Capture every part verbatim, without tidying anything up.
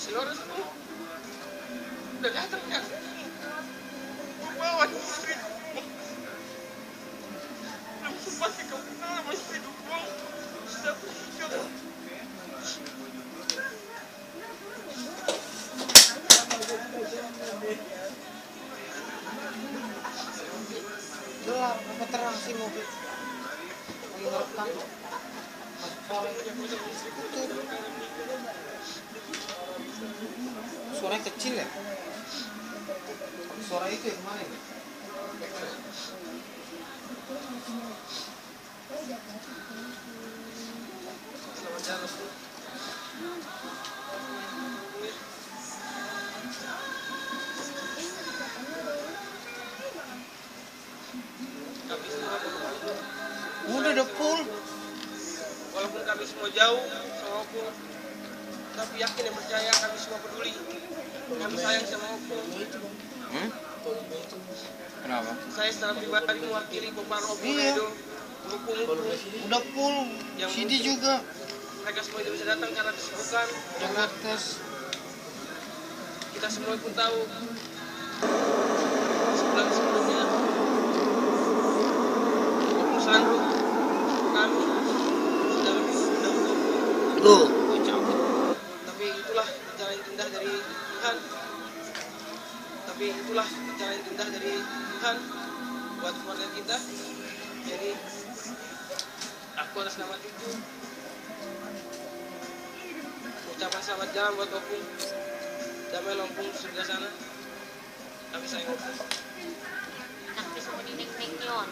Dolores, udah datang ya. Gua bawa istri. Langsung pasti kau pulang sama istri gua. Sudah berhasil. Gelap apa terang sih mobil? Lagi ngerekam. Suaranya kecil ya? Suara itu yang kemarin. Udah, udah full. Walaupun kami semua jauh sama Opung, tapi yakin dan percaya kami semua peduli. Kami sayang sama Opung. Hmm? Kenapa? Saya secara pribadi mewakili Bapak Opung Iya. Edo. Opung, Opung. Udah full. Yang Sidi mungkin juga. Mereka semua tidak bisa datang karena kesibukan. Jakarta. Kita semua pun tahu, sebulan sebelumnya, Opung Sandu, kami sudah, sudah Tuh. Tapi itulah jalan yang indah dari Tuhan. Tapi itulah jalan yang indah dari Tuhan buat keluarga kita. Jadi, aku atas nama cucu ucapkan selamat jalan buat Opung. Damai Opung di surga sana. Kami sayang Opung. Tapi songon i ninna on.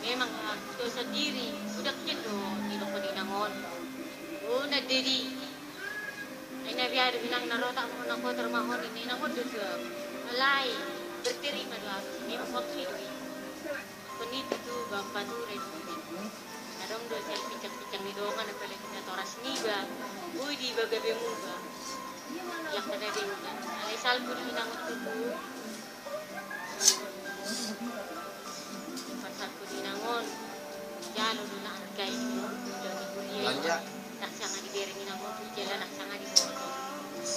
Memang, ah, dosa diri, udah kecil do, di dokon inang on. Una dedi. Ai na biar bilang na rotak mau na kotor mahon ini, na kotor do. Alai, berterima do aku. Memang waktu itu. Penipu tu bapa tu redi. Adong do sian pincang-pincang ni dongan, apalagi natoras niba. Boi dibaga be muba. Yang kada denggan. Alai salpu di inang tutu. Pasalpu di inang on. Jalo do na angka i. Jalo ni kuliah. Lanja. Nak sanga dibereng inang on. Jalo nak sanga diboto.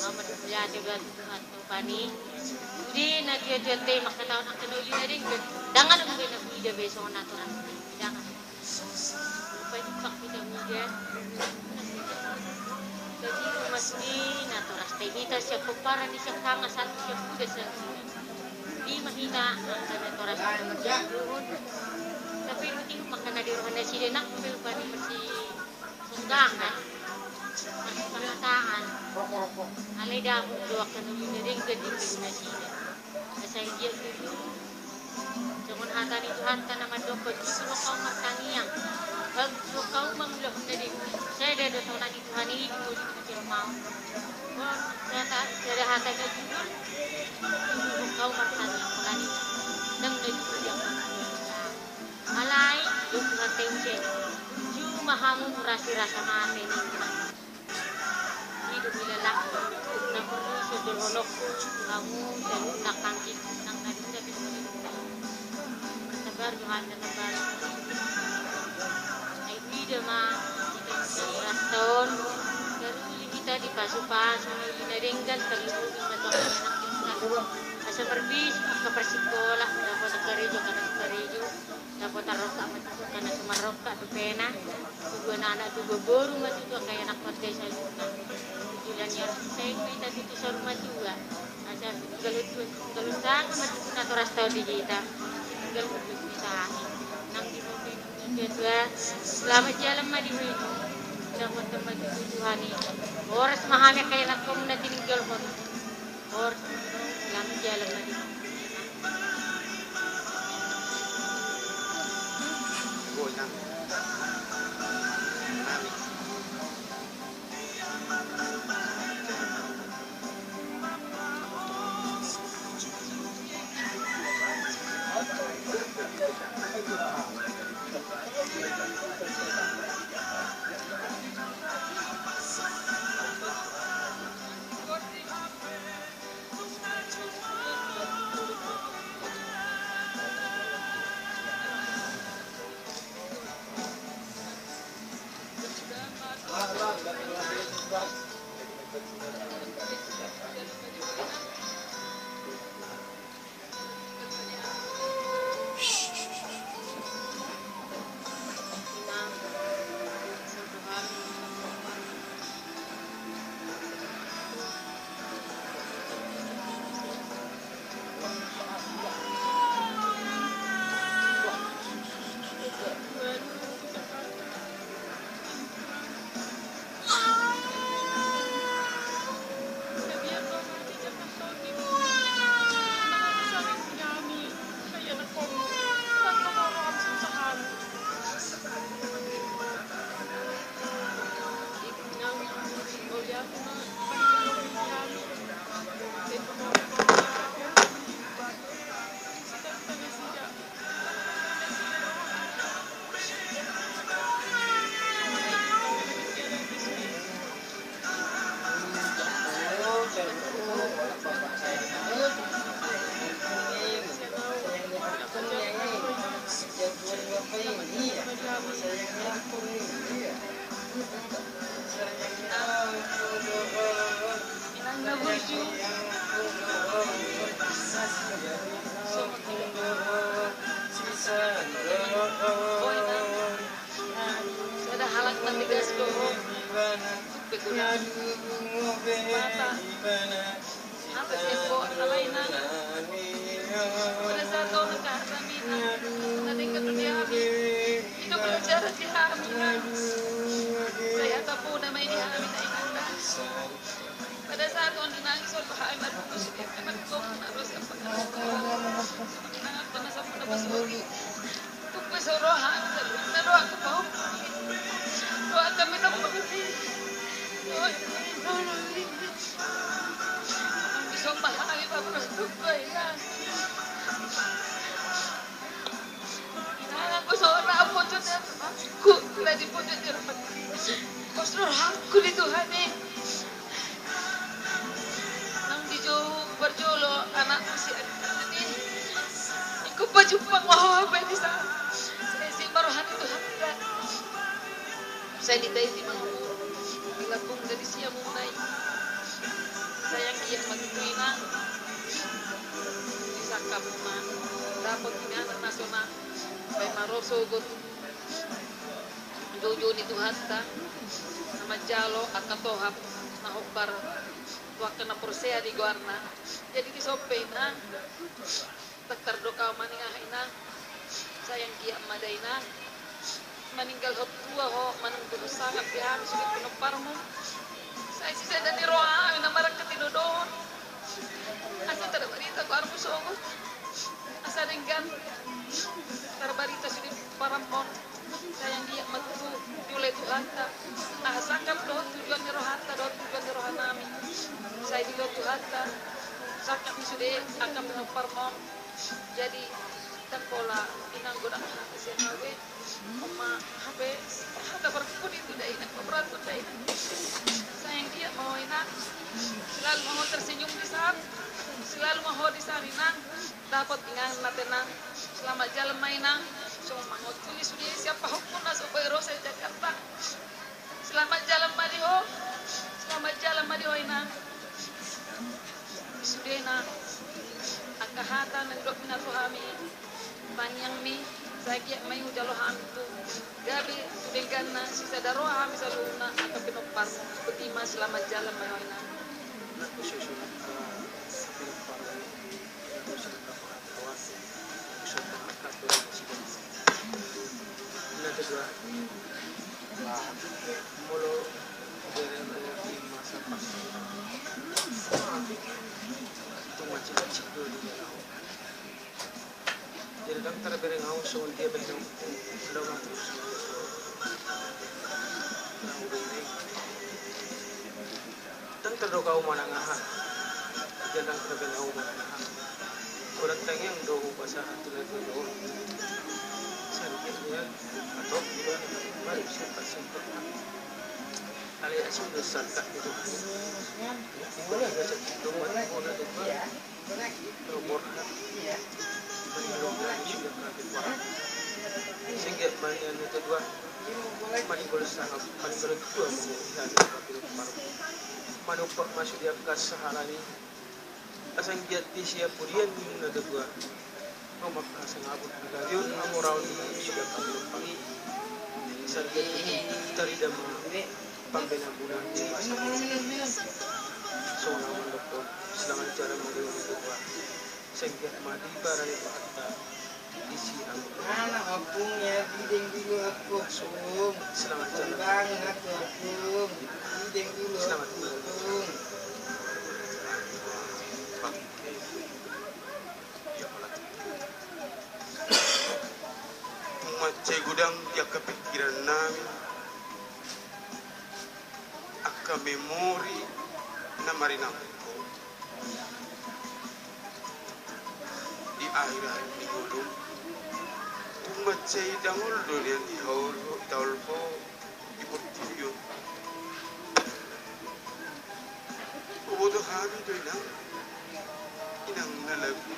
Amat kuliah te batu Tuhan. Pani, sude na tua-tua te mangkatahon angka na uli na denggan. Ndang adong be na huida be songon natoras. Ndang adong. Pajumpang hita muda. Jadi rumah sude natoras te hita siap pomparan di siap hanga satu siap muda satu. Di ma hita angka natoras. Tapi rutin mangkana di roha nasida nak pe pani marsi Sunggahan, marsipangataan. Alai dapot do angka na uli na denggan di nasida. Asa i dia tutu. Songon hata ni Tuhanta na mandok, "Bagus do hau martangiang. Bagus do hau mangulahon na denggan." Sada do tona ni Tuhan i di modi di jelma on. Sada hata na jujur. Bagus do hau martangiang. Ndang na jujur dia. Alai, dung Tuhan tengse, juma hamu murasi rasa mate ninna. I do hilalakku, na porlu so jolhononku tu hamu, saluhutna anggi, nang na dula pe. Marsabar Johan na sabar. Ai ida ma, di tengse rasta on, garuli hita dipasupasu, na denggan, tarlumobi ma tu angka anak hita. Asa marbisuk angka parsikola, dapot karejo, angka na so karejo. Dapot tarrongkak ma tutu angka na so marrongkak dope na. Tubuan anak tubuan boru ma tutu angka anak marga i saluhutna. Tujuan ni arsaeng ma hita tutu saur matua. Asa tinggal tuan tinggal usaha ma tutu natorasta on di hita. Tinggal tuan usaha. Nang di mobil tua-tua. Selamat jalan ma di ho. Selamat ma tutu Tuhan i. Horas ma hami angka anakkonmu na tininggalhon. Horas ma tutu. Selamat jalan ma di ho. Mata. Apa sih, Bo, apa ini? Pada saat kau dekat kami, nah, na denggan tu dia kami. Itu pelajaran di kami, nah. Saya tak pernah main di kami, tak ingat, nah. Pada saat kau nangis, waktu kami baru masuk, dia kami kau kena dosa, apa kena dosa. Nah, apa nasa pun apa suruh. Tung pe so roha, na roha ku pahompu. Roha kami na pahompu. Roha kami na pahompu. Bisa pahami, Bapak, tung pe, ya. Inang, anggo so roha, pojok ni, ku, lagi pojok ni, roha. Pos roha ku di Tuhan, eh. Nang di jou parjolo anak si Adi tadi. Ingkon pajumpang ma ho hape di sa. Sai si ma roha ni Tuhanta. Sai ditaiti ma ho. Di lambung na di siamun nai. Sai anggiat ma tutu, Inang. Disangkap ma. Dapot inganan na so na. Sai ma ro sogot. Joujou ni Tuhanta, na manjalo angka tohap na hombar tu angka na porsea di goarna. Jadi dison pe, Inang, ndang tardok ahu manang aha, Inang. Sai anggiat ma da, Inang, maninggal hot tua ho, manang tu sangap di hami sude pinomparmu. Sai sisada ni roha hami na marangkat i dohot. Asa tarbarita goarmu sogot. Asa denggan tarbarita sude paranmon. Sai anggiat ma tutu diulai Tuhanta. Aha sangkap dohot tujuan ni rohanta dohot tujuan ni rohanami. Sai diulai Tuhanta. Sangkap ni sude angka pinomparmon. Jadi, ndang pola, Inang, godang hata sian au be. Oma, hape, hata parpudi tu da, Inang, paboraon da, Inang. Sai anggiat ma ho, Inang. Selalu ma ho tersenyum di sa. Selalu ma ho di sa, Inang. Dapot inganan na tenang. Selamat jalan ma, Inang. Songon mangontuli sude sian pahompuna so boi ro sian Jakarta. Selamat jalan ma di ho. Selamat jalan ma di ho, Inang. Sude, Inang. Angka hata na nidok ni na tu hami. Tangiangmi, sai anggiat ma i hujalo hami tu gabe tu dengganna, sisada roha hami saluhutna angka pinompar. Botima, selamat jalan ma i, Inang. Na kedua, molo bereng di masa pas, itu macam-macam dulu ya. Jadi ndang tarbereng ahu songon dia bahenon. Ndang ahu. Ndang tardok ahu manang aha. Dia ndang tarbereng ahu manang aha. Kurang tangiang do hupasahat tu lagu do. Sangkap dia atau dia baru siapa sangkap. Alai asing do sangkap itu. Itu dia sangkap itu. Sangkap ma nian na kedua. Maninggal sangkap, maninggal tua ma ho. Manumpak ma sude angka sahalani. Asa anggiat di sian pudian ni na kedua. Maka sangabut na gabe on hamoraon ni sude angka pinompar i. Asa anggiat tarida ma pambahenanmuna di masa. Songon na mandokkon, selamat jalan ma di ho na kedua. Sanggiat ma di barani pahanta isi hamu. Anak ompung ya, bideng dulu ompung. Selamat jalan. Bang, anak ompung. Bideng dulu. Selamat jalan. Ompung. Mansai godang di angka pingkiran nami angka memori na marinangkon di akhir-akhir ni ngolum. Tung mansai dangol do nian dihaol ho, taol ho di portibi on. Huboto hami do, Inang, Inang na lagu.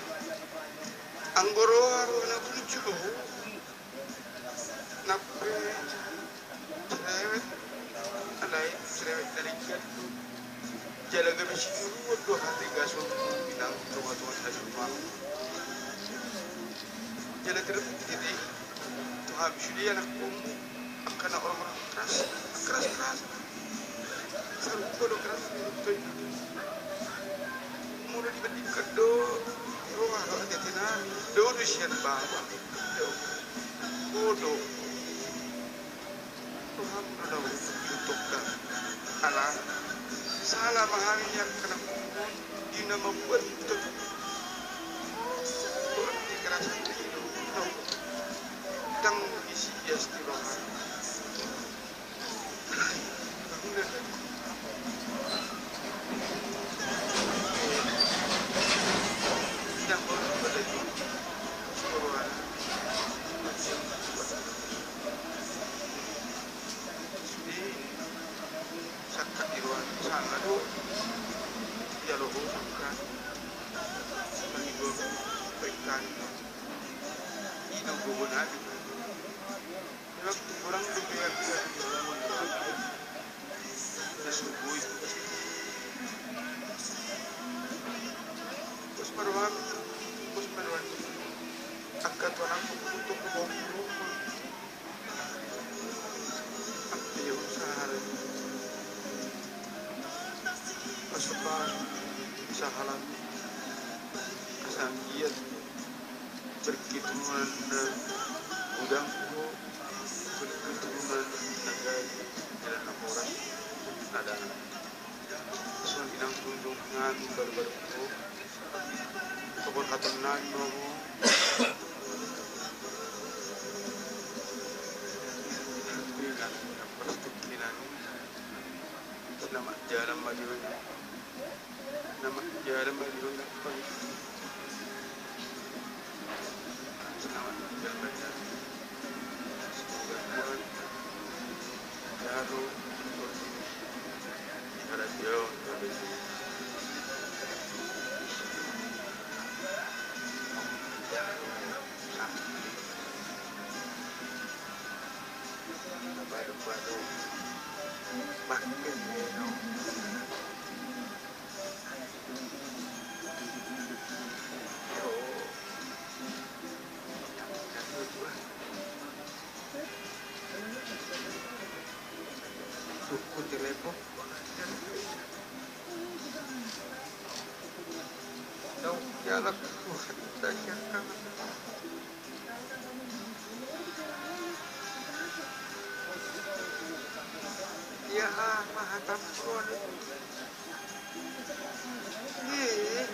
Anggo ro ahu na burju do ho. Nang pe cerewet, alai cerewet na denggan do. Jala gabe siduruon do hategason, Inang, tonga-tonga hasuhuton. Jala terbukti do i tu hami sude anakkonmu, angka na orang-orang keras, keras-keras. Sarupa do keras ni runtoi. Molo dibandingkan do roha do ate-ate nami, dao do sian baba. Bodo. Roham do dao di tongka. Ala sala ma hami ni angka anakmu di na mambuat tongka. Bodo ni keras ni runtoi. Ndang disi ias di roha. Memang tu orang tu pihak-pihak na sugui. Bos marwan, bos marwan. Angka tuan aku untuk ke bawah rumah. Aku dia usaha hari. Pasukan usaha lagi. Asal giat. Berketurunan na godang, berketurunan na gari, jalan na horas, na dao. Songon i nang tunjung nami baru-baru tu, sogot hatonnami ma ho. Ina, pas tukinan. Selamat jalan ma di ho. Nama jalan ma di ho. Selamat jalan. Semoga Tuhan selalu melihara jauh dari Ia, ah, maha tampuan. Eh,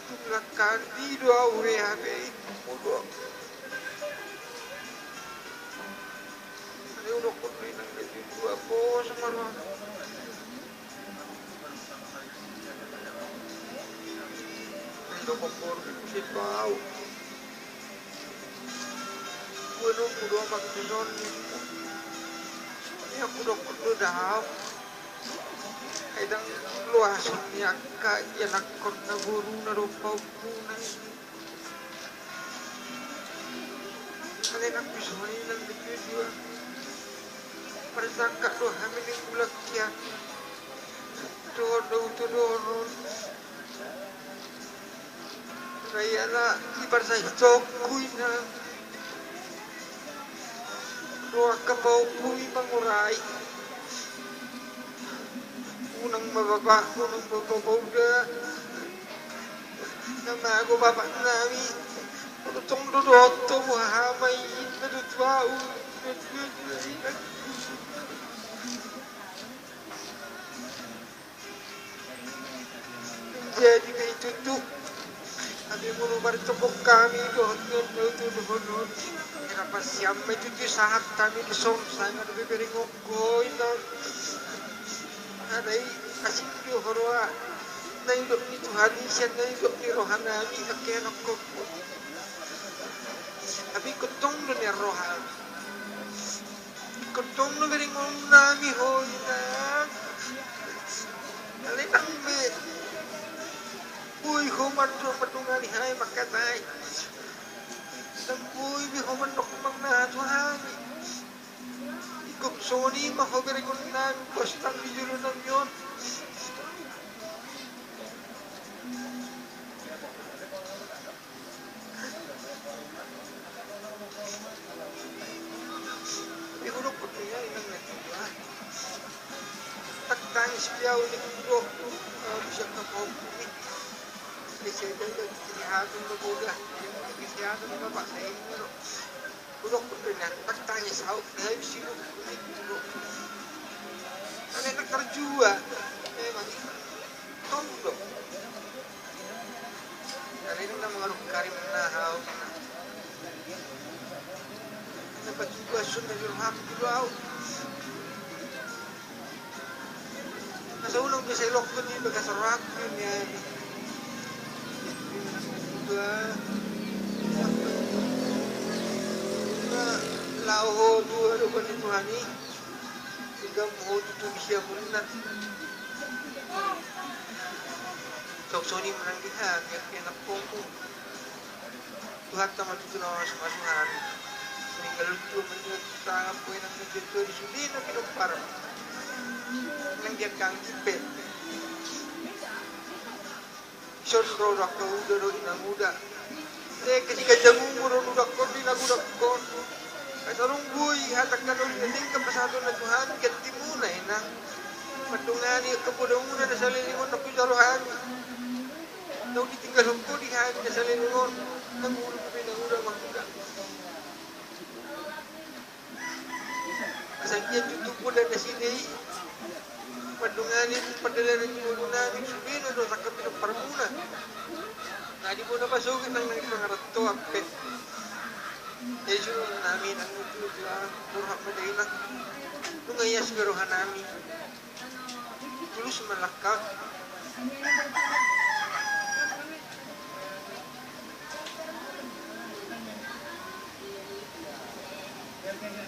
tulak kandi do au be, hape i mudo. Ada udah kudri nang di dua pos sama ruang. Nang do kompor di kusit bau. Gue nunggu do amak di son. Ia aku dokon do dao. Ai ndang loas on ni angka ianakhon na boruna do pahompuna i. Alai nang pison i nang di tujuan. Parsangkap do hami ni mulak ia. Dohot do utu dohot. Rai ala diparsahitongku ina. Roha angka pahompu i mangurai. Unang ma bapa, unang ma bapa uda. Na mago bapa nami. Tong do dohot ho boha ma i na tutu au. Jadi ma i tutu. Hape molo martonggo hami dohot nian na utu dohot on. Era pasiam ma i tutu sahat hami di son sai ma dope bereng on. Goi na. Alai asing do ho roha na nidok ni Tuhan i sian na nidok ni roha nami angka ianakhon. Hape ingkon tong do nian roha. Ingkon tong do berengon nami ho ina. Alai ndang be boi ho mandok mandongani hami mangkatai. Ndang boi be ho mandok mangaha tu hami. Ingkon songon i ma ho berengon nami, bos nami, jolo nami on. Di hudok putih ya, inang ya. Tekan Siau ni kudo, eh, bisa ka pau kumi. Kesehatan, kesehatan, pemuda. Kesehatan, Bapak, saya ini, Bro. Kudo, kudo, nah, tak tanya, sau, saya sibuk, kudo. Kan enak kerja, memang. Tong, Bro. Kan ini nama ngaruk karim, nah, hau. Dapat juga, sudah jurhat, kudo, hau. Asa ulang bisa ilok kan ni bagas rohak kan ya. Dua. Lao ho dua do kan Tuhan i. Tiga ho tu tu bisa munna. Sok soni menang di ha, biar kena pomo. Tuhanta ma tutu na mamasu-masu hami. Meninggal tu meninggal tu tangan poe nang menjadi tua di sudena pinompar. Nang dia kang ipe. Ison ro dak kau uda do inang uda. Te kesi gajang umur ro dak kau di lagu dak kau. Kata runggui hatak kata uda tingkap pasatu na Tuhan ganti muna inang. Mandungani kebodohan muna na salilingon na kujalo hami. Nau ditinggalhon ho di hami na salelengon, nang ulu pe nang ula mangula. Asa dia tutup muna na sini, mandungani pardalanan ni ngolu nami, sudena do tangkap pinompar muna. Na di bona pasogi nang nang pangaranto ampe. Jadi suruh nami nang itu dua, turhak madaina. Nunga ias garoha nami. Tulus ma langkam.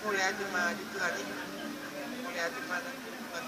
Mauliate ma di Tuhan i. Mauliate ma di Tuhan.